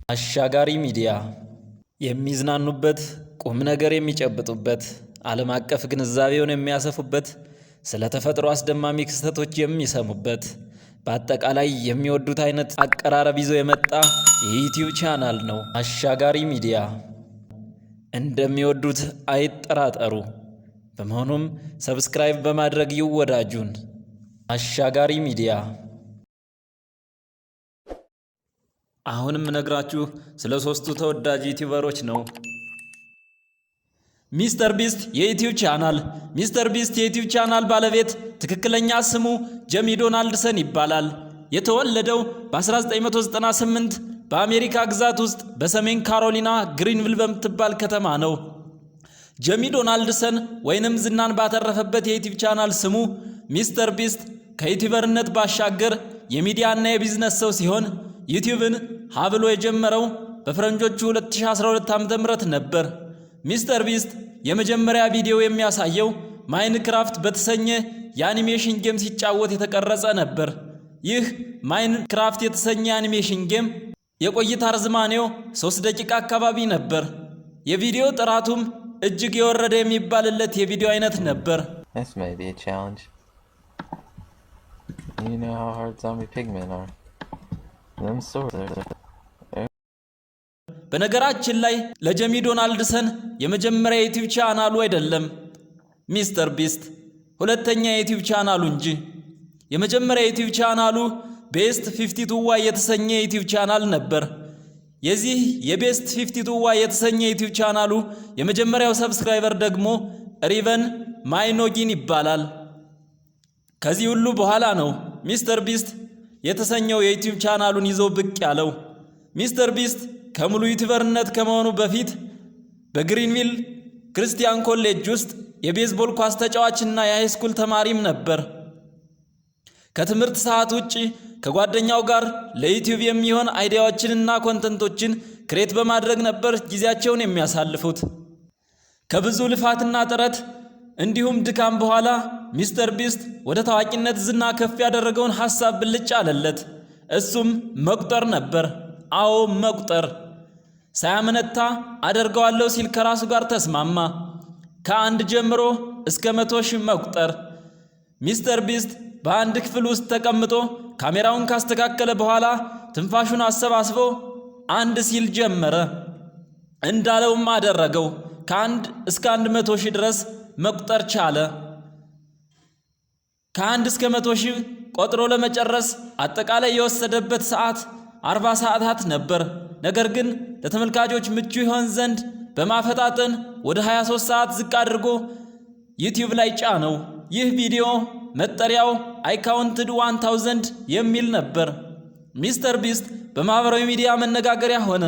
አሻጋሪ ሚዲያ የሚዝናኑበት፣ ቁም ነገር የሚጨብጡበት፣ ዓለም አቀፍ ግንዛቤውን የሚያሰፉበት፣ ስለ ተፈጥሮ አስደማሚ ክስተቶች የሚሰሙበት፣ በአጠቃላይ የሚወዱት አይነት አቀራረብ ይዞ የመጣ የዩቲዩብ ቻናል ነው። አሻጋሪ ሚዲያ እንደሚወዱት አይጠራጠሩ። በመሆኑም subscribe በማድረግ ይወዳጁን። አሻጋሪ ሚዲያ። አሁንም እነግራችሁ ስለ ሶስቱ ተወዳጅ ዩቲዩበሮች ነው። ሚስተር ቢስት የዩቲዩብ ቻናል። ሚስተር ቢስት የዩቲዩብ ቻናል ባለቤት ትክክለኛ ስሙ ጀሚ ዶናልድሰን ይባላል። የተወለደው በ1998 በአሜሪካ ግዛት ውስጥ በሰሜን ካሮሊና ግሪንቪል በምትባል ከተማ ነው። ጀሚ ዶናልድሰን ወይንም ዝናን ባተረፈበት የዩቲዩብ ቻናል ስሙ ሚስተር ቢስት ከዩቲዩበርነት ባሻገር የሚዲያና የቢዝነስ ሰው ሲሆን ዩቲዩብን ሀ ብሎ የጀመረው በፈረንጆቹ 2012 ዓ.ም ነበር። ሚስተር ቢስት የመጀመሪያ ቪዲዮ የሚያሳየው ማይንክራፍት በተሰኘ የ animation game ሲጫወት የተቀረጸ ነበር። ይህ ማይንክራፍት የተሰኘ የ animation game የቆይታ ርዝማኔው 3 ደቂቃ አካባቢ ነበር። የቪዲዮ ጥራቱም እጅግ የወረደ የሚባልለት የቪዲዮ አይነት ነበር። This may be a challenge. You know how hard zombie pigmen are. Them swords are በነገራችን ላይ ለጀሚ ዶናልድሰን የመጀመሪያ የዩቲዩብ ቻናሉ አይደለም ሚስተር ቢስት፣ ሁለተኛ የዩቲዩብ ቻናሉ እንጂ። የመጀመሪያ የዩቲዩብ ቻናሉ ቤስት 52 ዋይ የተሰኘ የዩቲዩብ ቻናል ነበር። የዚህ የቤስት 52 ዋይ የተሰኘ የዩቲዩብ ቻናሉ የመጀመሪያው subscriber ደግሞ ሪቨን ማይኖጊን ይባላል። ከዚህ ሁሉ በኋላ ነው ሚስተር ቢስት የተሰኘው የዩቲዩብ ቻናሉን ይዞ ብቅ ያለው። ሚስተር ቢስት ከሙሉ ዩቲዩበርነት ከመሆኑ በፊት በግሪንቪል ክርስቲያን ኮሌጅ ውስጥ የቤዝቦል ኳስ ተጫዋችና የ high school ተማሪም ነበር። ከትምህርት ሰዓት ውጭ ከጓደኛው ጋር ለዩቲዩብ የሚሆን idea ዎችንና content ኦችን create በማድረግ ነበር ጊዜያቸውን የሚያሳልፉት። ከብዙ ልፋትና ጥረት እንዲሁም ድካም በኋላ ሚስተር ቢስት ወደ ታዋቂነት ዝና ከፍ ያደረገውን ሐሳብ ብልጭ አለለት። እሱም መቁጠር ነበር። አዎ፣ መቁጠር። ሳያመነታ አደርገዋለሁ ሲል ከራሱ ጋር ተስማማ። ከአንድ ጀምሮ እስከ 100,000 መቁጠር። ሚስተር ቢስት በአንድ ክፍል ውስጥ ተቀምጦ ካሜራውን ካስተካከለ በኋላ ትንፋሹን አሰባስቦ አንድ ሲል ጀመረ። እንዳለውም አደረገው። ከአንድ እስከ 100,000 ድረስ መቁጠር ቻለ። ከአንድ እስከ 100,000 ቆጥሮ ለመጨረስ አጠቃላይ የወሰደበት ሰዓት 40 ሰዓታት ነበር። ነገር ግን ለተመልካቾች ምቹ ይሆን ዘንድ በማፈጣጠን ወደ 23 ሰዓት ዝቅ አድርጎ ዩቲዩብ ላይ ጫነው። ይህ ቪዲዮ መጠሪያው "I counted 1000" የሚል ነበር። ሚስተር ቢስት በማኅበራዊ ሚዲያ መነጋገሪያ ሆነ።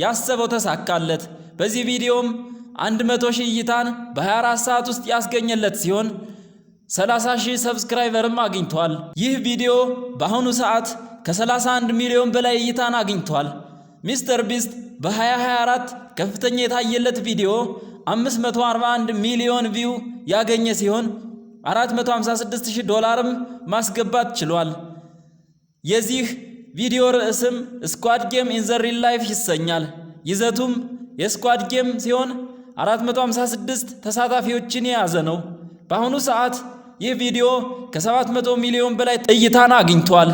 ያሰበው ተሳካለት። በዚህ ቪዲዮም 100 ሺህ እይታን በ24 ሰዓት ውስጥ ያስገኘለት ሲሆን 30 ሺህ subscriber ም አግኝቷል። ይህ ቪዲዮ በአሁኑ ሰዓት ከ31 ሚሊዮን በላይ እይታን አግኝቷል። ሚስተር ቢስት በ2024 ከፍተኛ የታየለት ቪዲዮ 541 ሚሊዮን view ያገኘ ሲሆን 456 ሺህ ዶላርም ማስገባት ችሏል። የዚህ ቪዲዮ ርዕስም "Squid Game in the real life" ይሰኛል። ይዘቱም የ Squid Game ሲሆን 456 ተሳታፊዎችን የያዘ ነው። በአሁኑ ሰዓት ይህ ቪዲዮ ከ700 ሚሊዮን በላይ እይታን አግኝቷል።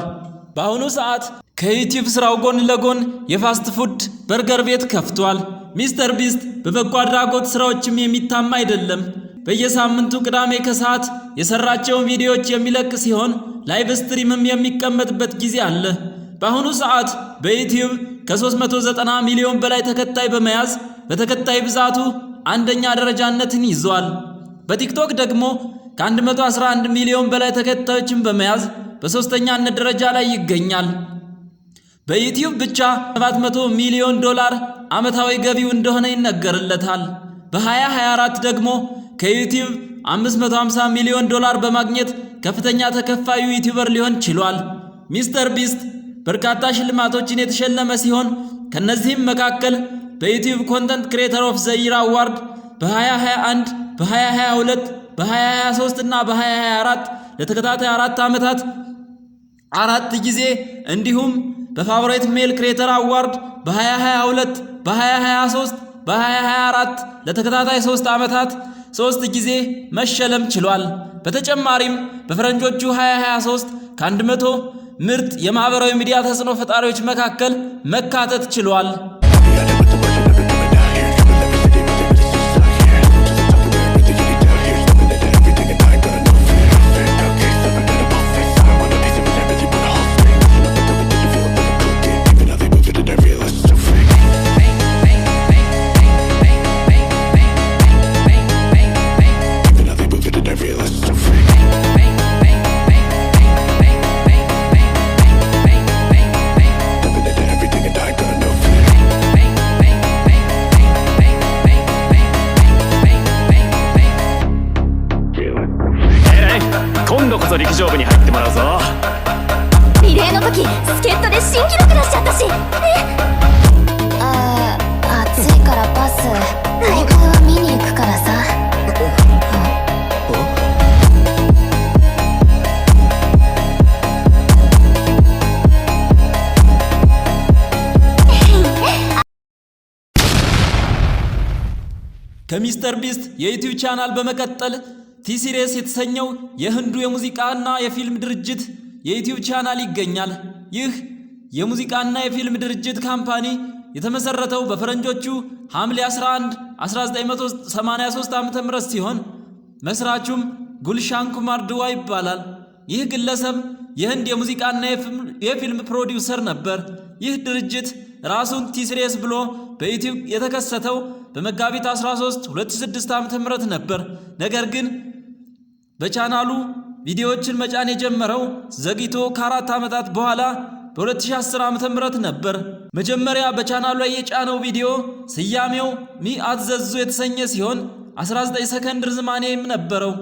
በአሁኑ ሰዓት ከዩቲዩብ ስራው ጎን ለጎን የ fast food በርገር ቤት ከፍቷል። ሚስተር ቢስት በበጎ አድራጎት ስራዎችም የሚታማ አይደለም። በየሳምንቱ ቅዳሜ ከሰዓት የሰራቸውን ቪዲዮዎች የሚለቅ ሲሆን live stream ም የሚቀመጥበት ጊዜ አለ። በአሁኑ ሰዓት በዩቲዩብ ከ390 ሚሊዮን በላይ ተከታይ በመያዝ በተከታይ ብዛቱ አንደኛ ደረጃነትን ይዟል። በቲክቶክ ደግሞ ከ111 ሚሊዮን በላይ ተከታዮችን በመያዝ በሶስተኛነት ደረጃ ላይ ይገኛል። በዩቲዩብ ብቻ 700 ሚሊዮን ዶላር ዓመታዊ ገቢው እንደሆነ ይነገርለታል። በ2024 ደግሞ ከዩቲዩብ 550 ሚሊዮን ዶላር በማግኘት ከፍተኛ ተከፋዩ ዩቲዩበር ሊሆን ችሏል። ሚስተር ቢስት በርካታ ሽልማቶችን የተሸለመ ሲሆን ከነዚህም መካከል በዩቲዩብ Content Creator of the Year Award በ2021፣ በ2022፣ በ2023 እና በ2024 ለተከታታይ 4 ዓመታት አራት ጊዜ እንዲሁም በ Favorite Male Creator Award በ2022፣ በ2023፣ በ2024 ለተከታታይ 3 ዓመታት ሶስት ጊዜ መሸለም ችሏል። በተጨማሪም በፈረንጆቹ 2023 ከ100 ምርጥ የማኅበራዊ ሚዲያ ተጽዕኖ ፈጣሪዎች መካከል መካተት ችሏል። Yeah, I put the pressure, never coming down here. Tripping every city, but they really still stuck here. To the top of there, really get it down here. Stepping into everything and I ain't got no fear. Fear, no case, never got a bold face. I don't want a piece of it, I really want a whole steak. Pushing up the competition, feel like I'm cooking. Even how they move it and I realize it's so fake. Even how they move it and I realize it's so fake. Stepping into everything and I ain't got no fear. Feel it. エレン、今度こそ陸上部に入ってもらうぞ。リレーの時、助っ人で新記録出しちゃったしね。あー、暑いからパス。大会は見に行くからさ。 ከሚስተር ቢስት የዩቲዩብ ቻናል በመቀጠል ቲሲሪስ የተሰኘው የህንዱ የሙዚቃና የፊልም ድርጅት የዩቲዩብ ቻናል ይገኛል። ይህ የሙዚቃና የፊልም ድርጅት company የተመሰረተው በፈረንጆቹ ሐምሌ 11 1983 ዓ.ም ሲሆን መስራቹም ጉልሻን ኩማር ድዋ ይባላል። ይህ ግለሰብ የህንድ የሙዚቃና የፊልም ፕሮዲውሰር ነበር። ይህ ድርጅት ራሱን ቲሲሪስ ብሎ በዩቲዩብ የተከሰተው በመጋቢት 13 2006 ዓ.ም ነበር። ነገር ግን በቻናሉ ቪዲዮዎችን መጫን የጀመረው ዘግይቶ ከ4 ዓመታት በኋላ በ2010 ዓ.ም ነበር። መጀመሪያ በቻናሉ ላይ የጫነው ቪዲዮ ስያሜው Me at the Zoo የተሰኘ ሲሆን 19 ሰከንድ ርዝማኔም ነበረው።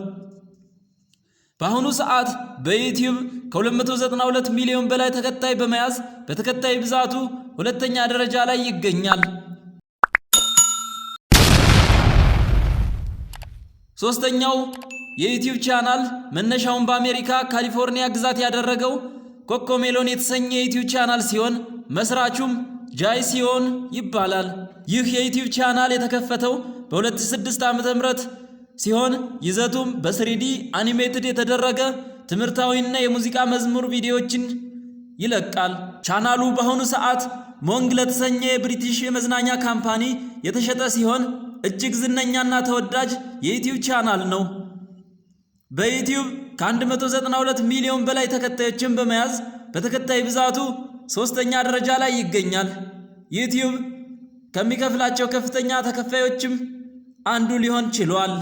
በአሁኑ ሰዓት በዩቲዩብ ከ292 ሚሊዮን በላይ ተከታይ በመያዝ በተከታይ ብዛቱ ሁለተኛ ደረጃ ላይ ይገኛል። ሶስተኛው የዩቲዩብ ቻናል መነሻውን በአሜሪካ ካሊፎርኒያ ግዛት ያደረገው ኮኮሜሎን የተሰኘ የዩቲዩብ ቻናል ሲሆን መስራቹም ጃይ ሲዮን ይባላል። ይህ የዩቲዩብ ቻናል የተከፈተው በ2006 ዓ.ም ሲሆን ይዘቱም በ 3D animated የተደረገ ትምህርታዊና የሙዚቃ መዝሙር ቪዲዮዎችን ይለቃል። ቻናሉ በአሁኑ ሰዓት ሞንግ ለተሰኘ የብሪቲሽ የመዝናኛ company የተሸጠ ሲሆን እጅግ ዝነኛና ተወዳጅ የዩቲዩብ ቻናል ነው። በዩቲዩብ ከ192 ሚሊዮን በላይ ተከታዮችን በመያዝ በተከታይ ብዛቱ ሶስተኛ ደረጃ ላይ ይገኛል። ዩቲዩብ ከሚከፍላቸው ከፍተኛ ተከፋዮችም አንዱ ሊሆን ችሏል።